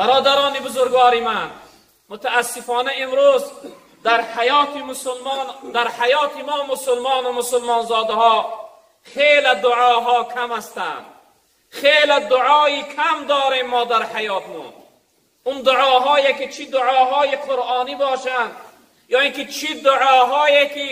Бародарони бузургвори ман, мутаассифона имрӯз дар ҳаёти мусулмон, дар ҳаёти мо мусулмон ва мусулмонзодаҳо хеле дуоҳо кам ҳастанд. Хеле дуои кам дорем мо дар ҳаётмон. Он дуоҳое ки чӣ дуоҳои қуръонӣ бошанд ё инки чӣ дуоҳое ки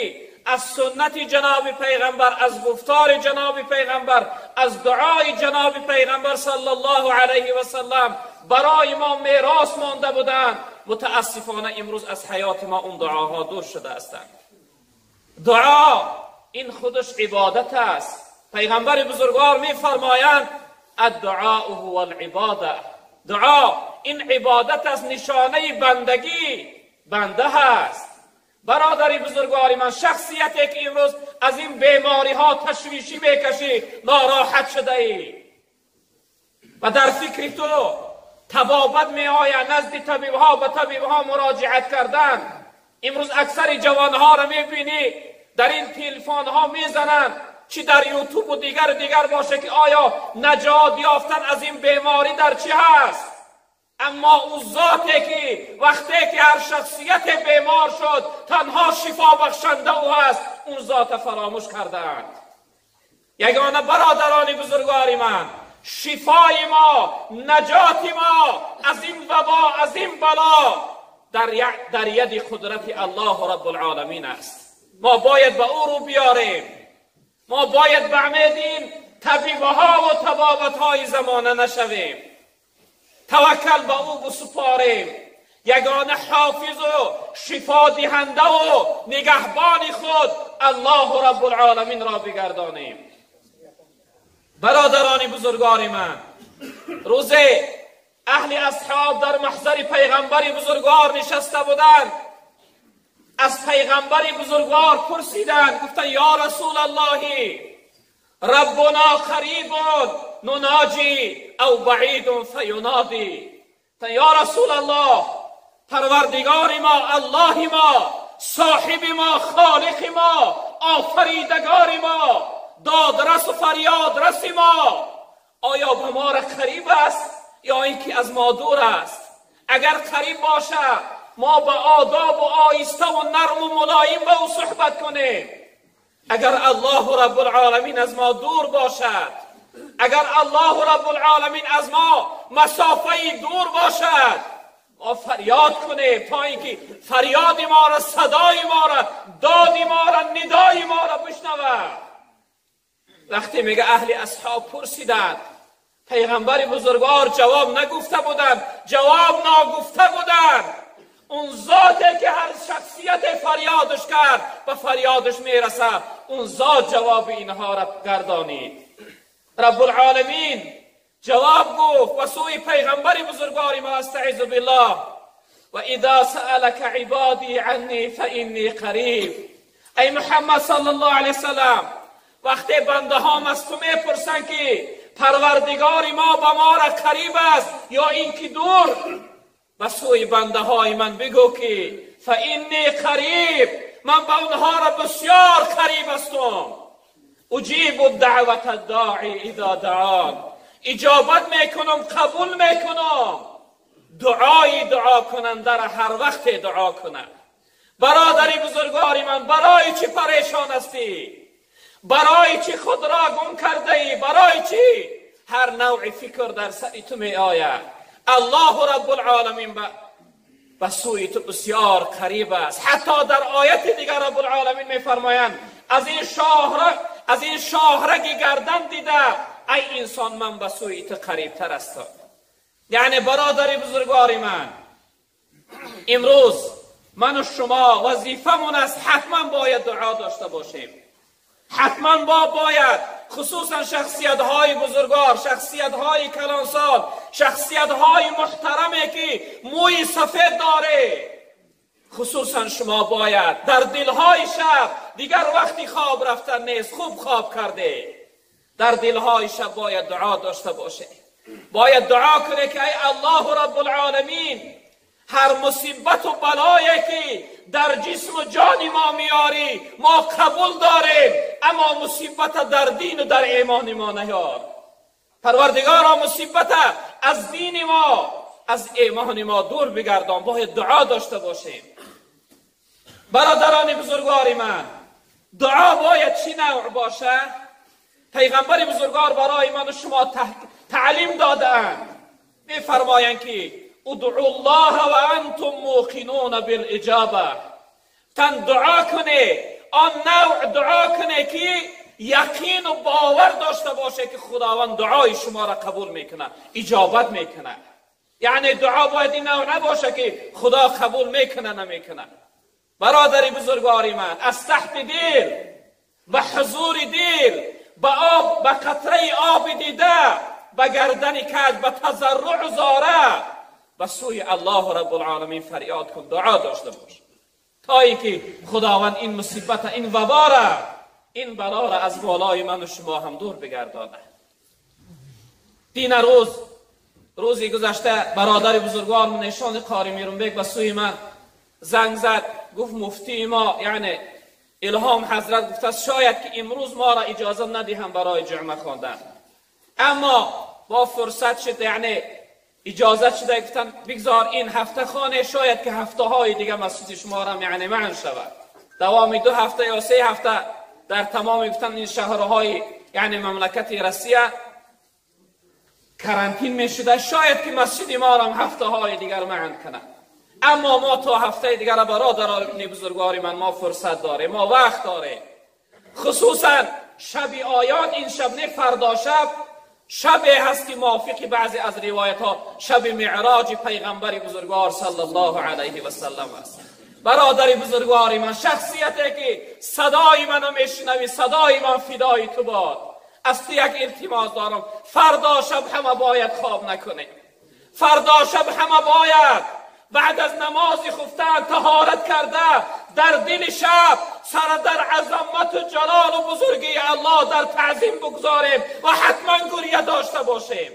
аз суннати ҷаноби пайғамбар, аз гуфтори ҷаноби пайғамбар, аз дуои ҷаноби пайғамбар саллаллоҳу алайҳи васаллам барои мо мерос монда буданд, мутаассифона имрӯз аз ҳаёти мо он дуоҳо дур шуда ҳастанд. Дуо ин худаш ибодат аст. Пайғамбари бузургвор мефармоянд: الدعاء هو العبادة. Дуо ин ибодат аст, нишонаи бандагӣ банда ҳаст. Бародари бузургвори ман, шахсияте ки имрӯз аз ин бемориҳо ташвишӣ мекашӣ, нороҳат шудаӣ ва дар фикри ту табобат меояд, назди табибҳо ба табибҳо муроҷиат кардан. Имрӯз аксари ҷавонҳоро мебинӣ дар ин телефонҳо мезананд, чӣ дар ютубу дигар дигар боше, ки оё наҷот ёфтан аз ин беморӣ дар чӣ ҳаст. Аммо ӯ зоте ки вақте ки ҳар шахсияте бемор шуд, танҳо шифо бахшанда ӯ ҳаст, он зота фаромӯш кардаанд. Ягона бародарони бузургвори ман, шифои мо, наҷоти мо аз ин вабо, аз ин бало дар яди қудрати Аллоҳу Раббулъоламин аст. Мо бояд ба ӯ рӯ биёрем. Мо бояд ба умеди ин табибҳо ва табобатҳои замона нашавем. Таваккал ба ӯ бисупорем. Ягона ҳофизу шифодиҳандаву нигаҳбони худ Аллоҳу Раббулъоламинро бигардонем. Бародарони бузургвори ман, рӯзе аҳли асҳоб дар маҳзари пайғамбари бузургвор нишаста буданд. Аз пайғамбари бузургвор пурсиданд, гуфтанд: ё расулаллоҳи, раббуно қарибун нуноҷи ав баидун фаюноди. Ё расулаллоҳ, парвардигори мо, Аллоҳи мо, соҳиби мо, холиқи мо, офаридагори мо, додрасу фарёдраси мо, оё ба мо қариб аст ё ин ки аз мо дур аст? Агар қариб бошад, мо ба одобу оҳиставу нарму мулоим ба ӯ суҳбат кунем. Агар Аллоҳу Раббулъоламин аз мо дур бошад, агар Аллоҳу Раббулъоламин аз мо масофаи дур бошад, мо фарёд кунем то ин ки фарёди моро, садои моро, доди моро, нидои моро бишнавад. Вақте мега аҳли асҳоб пурсиданд, пайғамбари бузургвор ҷавоб нагуфта буданд, ҷавоб ногуфта буданд. Он зоте ки ҳар шахсияте фарёдаш кард, ба фарёдаш мерасад, он зот ҷавоби инҳоро гардонид. Раббулъоламин ҷавоб гуфт ба сӯи пайғамбари бузургвори мо: астаизу биллоҳ, ва иза саалака ибодӣ аннӣ фаиннӣ қариб. Эй Муҳаммад саллаллоҳу алайҳи васаллам, вақте бандаҳом аз ту мепурсанд ки парвардигори мо ба моро қариб аст ё ин ки дур, ба сӯи бандаҳои ман бигӯ ки фаиннӣ қариб, ман ба онҳоро бисёр қариб ҳастам. Уҷибу даъвата дои иза даъон, иҷобат мекунам, қабул мекунам дуои дуокунандаро ҳар вақте дуо кунад. Бародари бузургвори ман, барои чӣ парешон ҳастӣ? Барои чӣ худро гум кардаӣ? Барои чӣ ҳар навъи фикр дар сари ту меояд? Аллоҳу Раббулъоламин ба сӯи ту бисёр қариб аст. Ҳатто дар ояти дигар Раббулъоламин мефармоянд: аз ин шоҳраги гардан дида, ай инсон, ман ба сӯи ту қарибтар ҳастам. Яъне бародари бузургвори ман, имрӯз ману шумо вазифамон аст, ҳатман бояд дуо дошта бошем. Ҳатман бояд, хусусан шахсиятҳои бузургвор, шахсиятҳои калонсол, шахсиятҳои муҳтараме ки мӯи сафед доре, хусусан шумо бояд дар дилҳои шаб, дигар вақти хоб рафтан нест, хуб хоб карде, дар дилҳои шаб бояд дуо дошта боше. Бояд дуо куне ки ай Аллоҳу Раббулъоламин, ҳар мусибату балое ки дар ҷисму ҷони мо меорӣ, мо қабул дорем, аммо мусибата дар дину дар имони мо наёр. Парвардигоро, мусибата аз дини мо, از ایمان ما دور بگردان. باید دعا داشته باشیم. برادران بزرگوار من، دعا باید چی نوع باشه؟ پیغمبر بزرگوار برای من و شما تعلیم داده‌اند. می‌فرمایند که ادعوا الله و انتم موقنون بالاجابه. تن دعا کنه، آن نوع دعا کنه که یقین و باور داشته باشه که خداوند دعای شما را قبول میکنه، اجابت میکنه. یعنی دعا باید این نوع نباشه که خدا قبول میکنه نمیکنه. برادر بزرگوار من، از تحت دل، به حضور دل، به آب، به قطره آب دیده، به گردن کج، به تضرع و زاره به سوی الله رب العالمین فریاد کن، دعا داشته باش تا اینکه خداوند این مصیبت، این وبا را، این بلا را از بالای من و شما هم دور بگردانه. دین روزی گذشته برادر بزرگوار من نشان قاری میرونبک به سوی من زنگ زد، گفت مفتی ما یعنی الهام حضرت گفت است شاید که امروز ما را اجازه ندهم برای جمعه خواندن، اما با فرصت شد، یعنی اجازه شده، گفتن بگذار این هفته خانه، شاید که هفته های دیگه مسجد شما را یعنی من شود. دوام 2 هفته یا 3 هفته در تمام گفتن این شهرهای یعنی مملکت روسیه کرانتین می شده، شاید که مسجد ما را هفته های دیگر منع کنه. اما ما تا هفته دیگر برادران بزرگوار من، ما فرصت داریم، ما وقت داریم، خصوصا شب آیات، این شب نه فردا شب، شب هست که موافق بعضی از روایت ها شب معراج پیغمبر بزرگوار صلی الله علیه و سلم است. برادر بزرگوار من، شخصیتی که صدای منو میشنوی، صدای من فدای تو باد، از تو یک التماس دارم، فردا شب همه باید خواب نکنیم، فردا شب همه باید بعد از نماز خفتن طهارت کرده در دل شب سر در عظمت و جلال و بزرگی الله در تعظیم بگذاریم و حتما گریه داشته باشیم،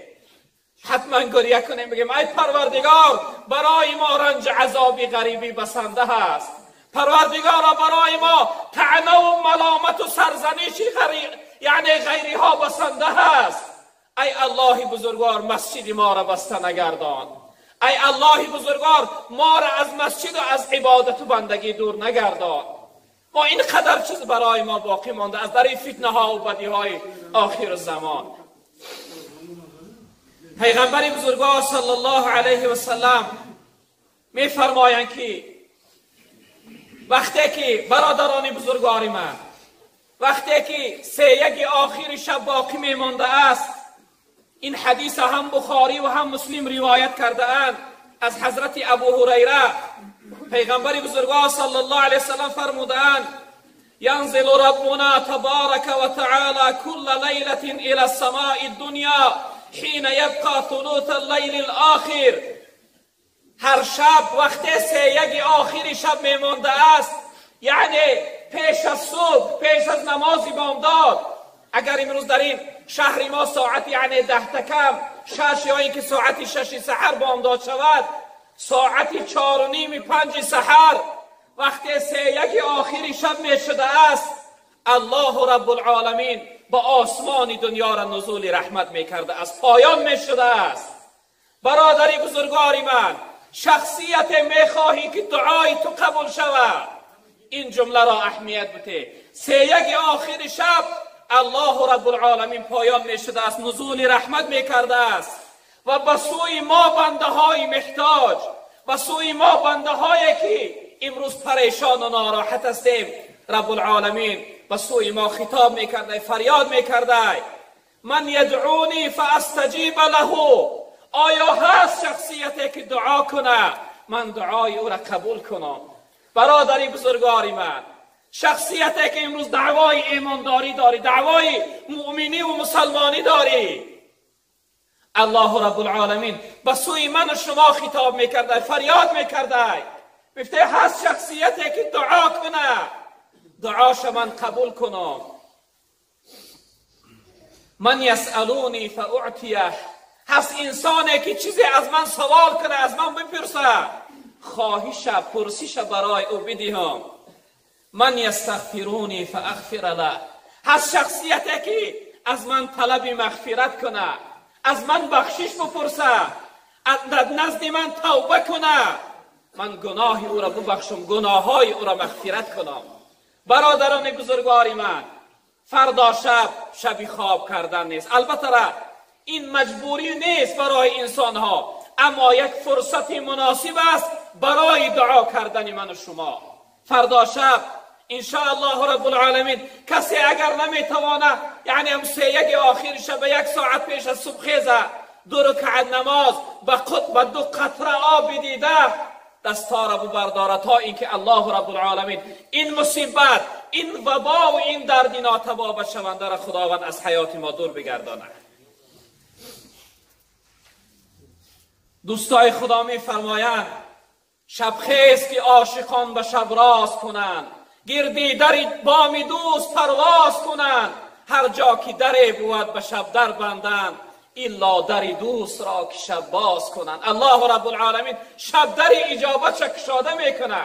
حتما گریه کنیم، بگیم ای پروردگار برای ما رنج عذابی غریبی بسنده هست، پروردگارا برای ما طعنه و ملامت و سرزنش یعنی غیری ها بسنده هست. ای الله بزرگوار مسجد ما را بسته نگردان، ای الله بزرگوار ما را از مسجد و از عبادت و بندگی دور نگردان. ما این قدر چیز برای ما باقی مانده از در فتنه ها و بدی های آخر زمان. پیغمبر بزرگوار صلی الله علیه و سلم می فرمایند که وقتی که برادران بزرگوار من، وقتی که 3 آخر شب باقی می مانده است، این حدیث هم بخاری و هم مسلم روایت کرده اند از حضرت ابو هریره، پیغمبر بزرگوار صلی الله علیه وسلم فرمودند ینزل ربنا تبارک و تعالی کل لیلة الى السماء الدنیا حین یبقى ثلث اللیل الاخر. هر شب وقت 3 آخر شب میمانده است، یعنی پیش از صبح، پیش از نماز بامداد. اگر امروز در این شهر ما ساعت یعنی 5:50 یا اینکه ساعت 6 سحر بامداد شود، ساعت 4:30 5 سحر وقت 3 آخر شب می شده است، الله رب العالمین با آسمان دنیا را نزول رحمت می کرده است، پایان می شده است. برادری بزرگواری من، شخصیت می خواهی که دعای تو قبول شود، این جمله را اهمیت بده. 3 آخر شب الله رب العالمین پایان می شده است، نزول رحمت می کرده است و به سوی ما بنده های محتاج، به سوی ما بنده هایی که امروز پریشان و ناراحت هستیم، رب العالمین به سوی ما خطاب می کرده، فریاد می کرده من یدعونی فاستجیب له. آیا هست شخصیتی که دعا کنه من دعای او را قبول کنم؟ برادری بزرگواری من، شخصیتی که امروز دعوای ایمانداری داری، دعوای مؤمنی و مسلمانی داری، الله رب العالمین به سوی من و شما خطاب میکرده، فریاد میکرده، میفته هست شخصیتی که دعا کنه دعاش من قبول کنم. من یسألونی فاعطیه. هست انسانی که چیزی از من سوال کنه، از من بپرسه، خواهش پرسش برای او بدهم. من یستغفرونی فاغفر له. هست شخصیتی که از من طلب مغفرت کنه، از من بخشش بپرسه، نزد من توبه کنه، من گناه او را ببخشم، گناههای او را مغفرت کنم. برادران بزرگوار من، فردا شب شبی خواب کردن نیست. البته را این مجبوری نیست برای انسان ها، اما یک فرصت مناسب است برای دعا کردن من و شما. فردا شب انشاءالله رب العالمین کسی اگر نمیتوانه، یعنی هم 3 آخر شب 1 ساعت پیش از صبح خیزه، 2 رکعت نماز با 2 قطره آب دیده دستا را ببرداره تا اینکه الله رب العالمین این مصیبت، این وبا و این درد ناتبابت شونده را خداوند از حیات ما دور بگردانه. دوستای خدا می فرمایند شب خیز که عاشقان به شب راز کنند، گردی در بام دوست پرواز کنند، هر جا که در بود به شب در بندند، الا در دوست را که شب باز کنند. الله رب العالمین شب در اجابت کشاده میکنه،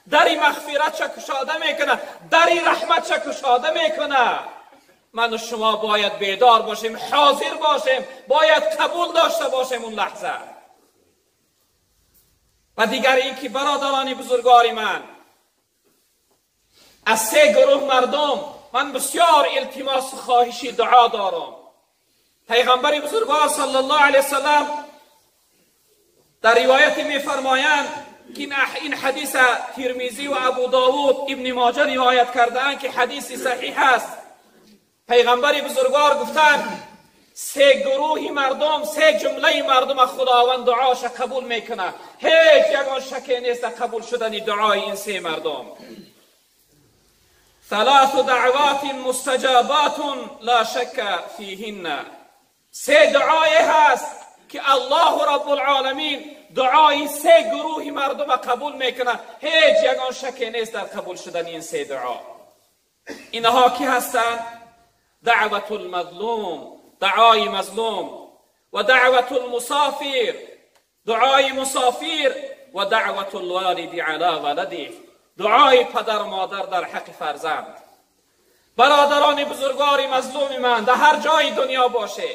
در مغفرت کشاده میکنه، در رحمت کشاده میکنه. من و شما باید بیدار باشیم، حاضر باشیم، باید قبول داشته باشیم اون لحظه. و دیگر اینکه برادران بزرگوار من، از 3 گروه مردم من بسیار التماس خواهشی دعا دارم. پیغمبر بزرگوار صلی الله علیه وسلم در روایت میفرمایند که این حدیث ترمذی و ابو داود ابن ماجه روایت کرده‌اند که حدیث صحیح است. پیغمبر بزرگوار گفتند 3 گروه مردم، 3 جمله مردم خداوند دعاش قبول میکنه، هیچ یگان شکی نیست قبول شدن دعای این 3 مردم. 3 دعوات مستجابات لا شک فیهن. 3 دعای هست که الله رب العالمین دعای 3 گروه مردم قبول میکنه، هیچ یگان شکی نیست در قبول شدن این 3 دعا. اینها کی هستند؟ دعوت المظلوم، دعای مظلوم، و دعوت المسافر، دعای مسافر، و دعوت الوالد علی ولده، دعای پدر و مادر در حق فرزند. برادران بزرگوار مظلوم من، در هر جای دنیا باشه،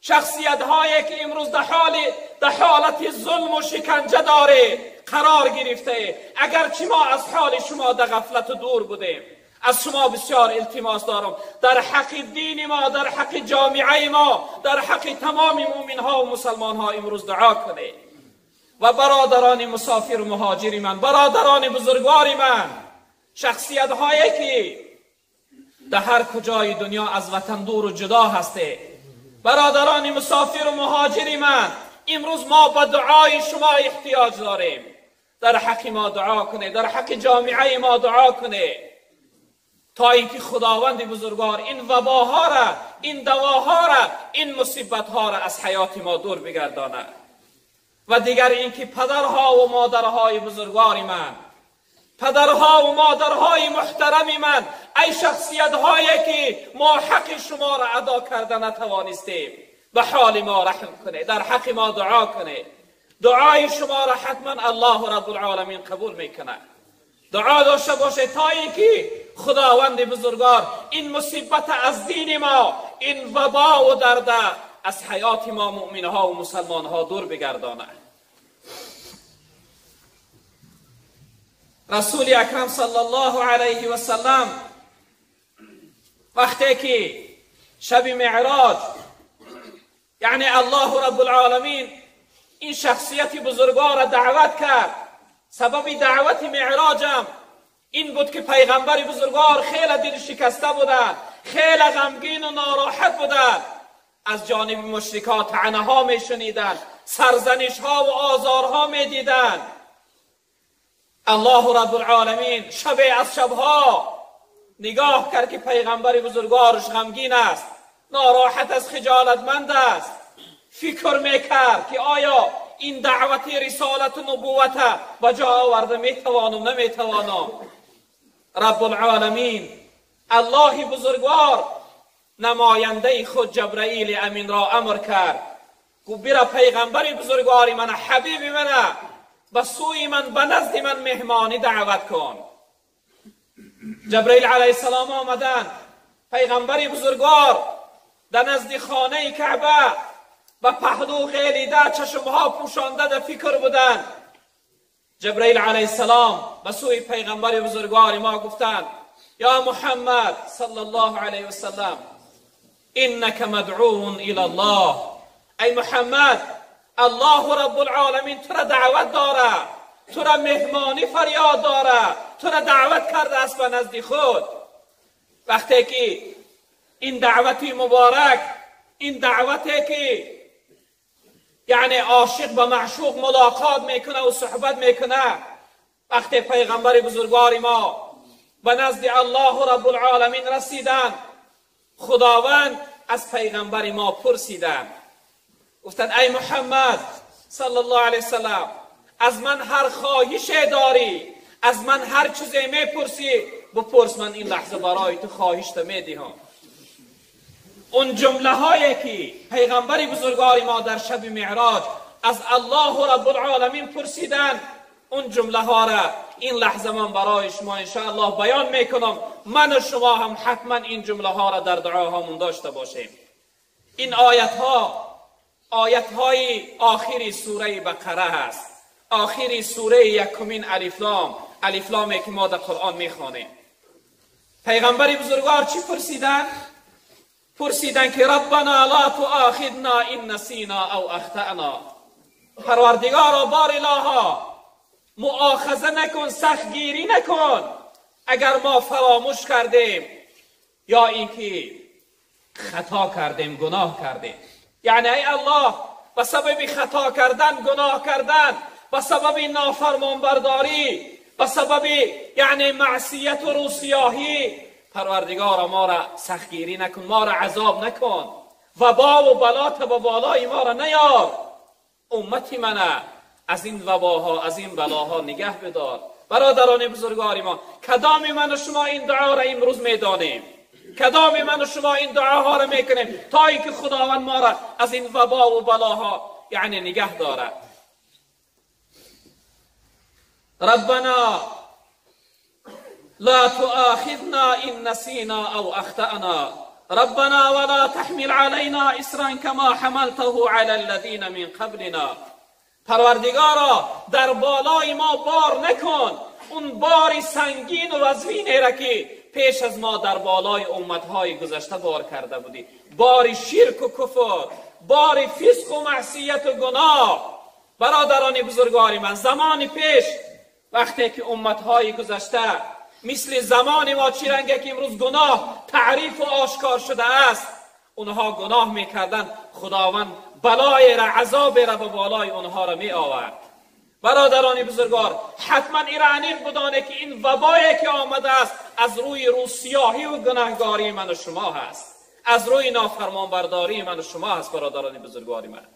شخصیت هایی که امروز در حالت ظلم و شکنجه داره قرار گرفته، اگرچه ما از حال شما در غفلت دور بودیم، از شما بسیار التماس دارم در حق دین ما، در حق جامعه ما، در حق تمام مؤمن ها و مسلمان ها امروز دعا کنید. و برادران مسافر و مهاجر من، برادران بزرگوار من، شخصیت هایی که در هر کجای دنیا از وطن دور و جدا هسته، برادران مسافر و مهاجر من، امروز ما به دعای شما احتیاج داریم. در حق ما دعا کنه، در حق جامعه ما دعا کنه، تا اینکه خداوند بزرگوار این وباها را، این دواها را، این مصیبت ها را از حیات ما دور بگردانه. و دیگر اینکه پدرها و مادرهای بزرگوار من، پدرها و مادرهای محترم من، ای شخصیت هایی که ما حق شما را ادا کرده نتوانستیم، به حال ما رحم کنه، در حق ما دعا کنه. دعای شما را حتما الله رب العالمین قبول میکنه. دعا داشته باشه تا اینکه خداوند بزرگوار این مصیبت از دین ما، این وبا و درد از حیات ما مؤمن ها و مسلمان ها دور بگردانه. رسول اکرم صلی الله علیه و سلم وقتی که شب معراج، یعنی الله رب العالمین این شخصیت بزرگوار را دعوت کرد، سبب دعوت معراجم این بود که پیغمبر بزرگوار خیلی دل شکسته بودند، خیلی غمگین و ناراحت بودند، از جانب مشرکان طعنه ها می شنیدند، سرزنش ها و آزارها می دیدند. الله رب العالمین شب از شبها نگاه کرد که پیغمبر بزرگوارش غمگین است، ناراحت از، خجالتمند است. فکر میکرد که آیا این دعوت رسالت و نبوت به جا آورده میتوانم نمیتوانم. رب العالمین الله بزرگوار نماینده خود جبرئیل امین را امر کرد، گفت برا پیغمبر بزرگوار من، حبیب من، به سوی من، به نزد من مهمانی دعوت کن. جبرئیل علیه السلام آمدند، پیغمبر بزرگوار در نزد خانه کعبه به پهلو غیلیده، چشمها پوشانده در فکر بودند. جبرئیل علیه السلام به سوی پیغمبر بزرگوار ما گفتند یا محمد صلی الله علیه وسلم انک مدعو الی الله. ای محمد، الله رب العالمین تو را دعوت داره، تو را مهمانی فریاد داره، تو را دعوت کرده است به نزد خود. وقتی که این دعوت مبارک، این دعوتی که یعنی عاشق به معشوق ملاقات میکنه و صحبت میکنه، وقتی پیغمبر بزرگوار ما به نزد الله رب العالمین رسیدن، خداوند از پیغمبر ما پرسیدن، گفتند ای محمد صلی الله علیه وسلم، از من هر خواهش داری، از من هر چیزی میپرسی بپرس، من این لحظه برای تو خواهش میدهم. اون جمله هایی که پیغمبر بزرگوار ما در شب معراج از الله رب العالمین پرسیدن، اون جمله ها را این لحظه من برای شما انشاءالله بیان میکنم. من و شما هم حتما این جمله ها را در دعاهامون داشته باشیم. این آیت ها آیت های آخری سوره بقره هست، آخری سوره یکمین الف لام، الف لامی که ما در قرآن میخوانیم. پیغمبر بزرگوار چی پرسیدن؟ پرسیدن که ربنا لا تؤاخذنا ان نسینا او اخطأنا. پروردگارا، بار الها، مؤاخذه نکن، سختگیری نکن اگر ما فراموش کردیم یا اینکه خطا کردیم، گناه کردیم. یعنی ای الله، به سبب خطا کردن، گناه کردن، به سبب نافرمانبرداری، به سبب یعنی معصیت و روسیاهی، پروردگار ما را سختگیری نکن، ما را عذاب نکن، وبا و بلات به بالای ما را نیار، امتی منه از این وباها، از این بلاها نگه بدار. برادران بزرگوار ما، کدام من و شما این دعا را امروز میدانیم؟ کدام من و شما این دعاها را میکنیم تا اینکه خداوند ما را از این وبا و بلاها یعنی نگه دارد؟ ربنا لا تؤاخذنا إن نسينا أو أخطأنا ربنا ولا تحمل علينا إصرا كما حملته على الذين من قبلنا. پروردگارا، در بالای ما بار نکن اون بار سنگین و وزینی را که پیش از ما در بالای امتهای گذشته بار کرده بودی، بار شرک و کفر، بار فسق و معصیت و گناه. برادران بزرگوار من، زمان پیش وقتی که امتهای گذشته مثل زمان ما چی رنگه که امروز گناه تعریف و آشکار شده است، اونها گناه میکردن، خداوند بلای را، عذاب را به بالای اونها را می آورد. برادران بزرگوار، حتما این را عمیق بدانه که این وبایی که آمده است از روی روسیاهی و گناهگاری من و شما هست، از روی نافرمانبرداری من و شما هست. برادران بزرگوار من،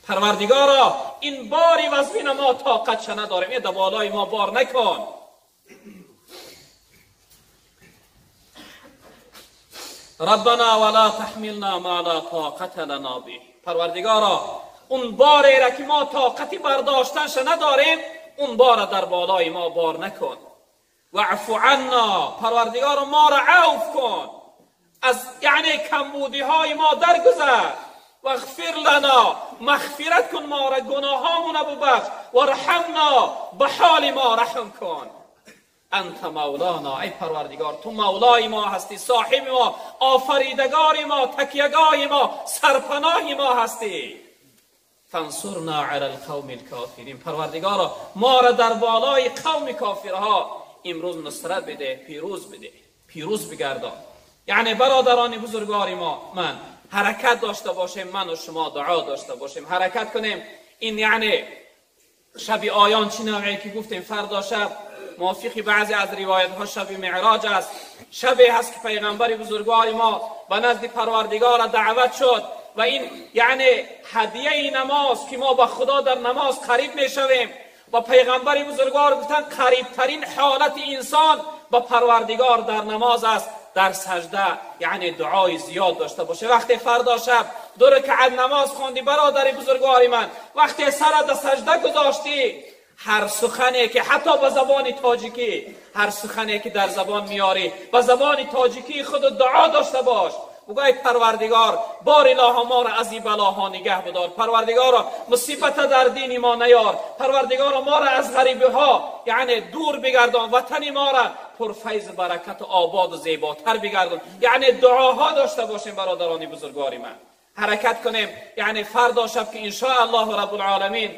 پروردگارا، این باری وزین ما طاقت نداریم، این در بالای ما بار نکن. ربنا ولا تحملنا ما لا طاقت لنا به. پروردگارا، اون باری را که ما طاقتی برداشتنش نداریم، اون بار در بالای ما بار نکن. واعف عنا، پروردگارا ما را عفو کن، از یعنی کمبودی های ما درگذر. واغفر لنا، مغفرت کن ما را، گناهامون ببخش. وارحمنا، به حال ما رحم کن. انت مولانا، ای پروردگار تو مولای ما هستی، صاحب ما، آفریدگار ما، تکیهگاه ما، سرپناه ما هستی. فانصرنا علی القوم الکافرین، پروردگارا ما را در بالای قوم کافرها امروز نصرت بده، پیروز بده، پیروز بگردان. یعنی برادران بزرگوار ما، من حرکت داشته باشیم، من و شما دعا داشته باشیم، حرکت کنیم. این یعنی شب آیان چی نوعی که گفتیم فردا شب موافق بعضی از روایت ها شب معراج است، شبی هست که پیغمبر بزرگوار ما به نزد پروردگار دعوت شد و این یعنی هدیه نماز که ما با خدا در نماز قریب میشویم و پیغمبر بزرگوار گفتن قریب ترین حالت انسان با پروردگار در نماز است، در سجده یعنی دعای زیاد داشته باشه. وقتی فردا شب دو رکعت نماز خواندی برادر بزرگوار من، وقتی سر در سجده گذاشتی، هر سخنی که حتی به زبان تاجیکی، هر سخنی که در زبان میاری به زبان تاجیکی خود دعا داشته باش. بگو ای پروردگار، بار اله ما را از این بلاها نگه بدار. پروردگارا مصیبت در دین ما نیار. پروردگارا ما را از غریبی ها یعنی دور بگردان، وطن ما را پر فیض برکت و آباد و زیباتر بگردان. یعنی دعاها داشته باشیم برادران بزرگوار من. حرکت کنیم، یعنی فردا شب که ان شاء الله رب العالمین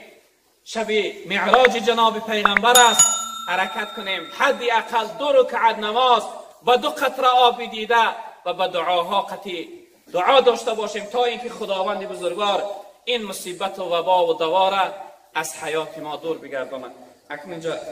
شب معراج جناب پیغمبر است، حرکت کنیم حدی اقل 2 رکعت نماز و 2 قطره آب دیده و به دعاها قطعی دعا داشته باشیم تا اینکه خداوند بزرگوار این مصیبت و وبا و دوا را از حیات ما دور بگرداند. اکنون اینجا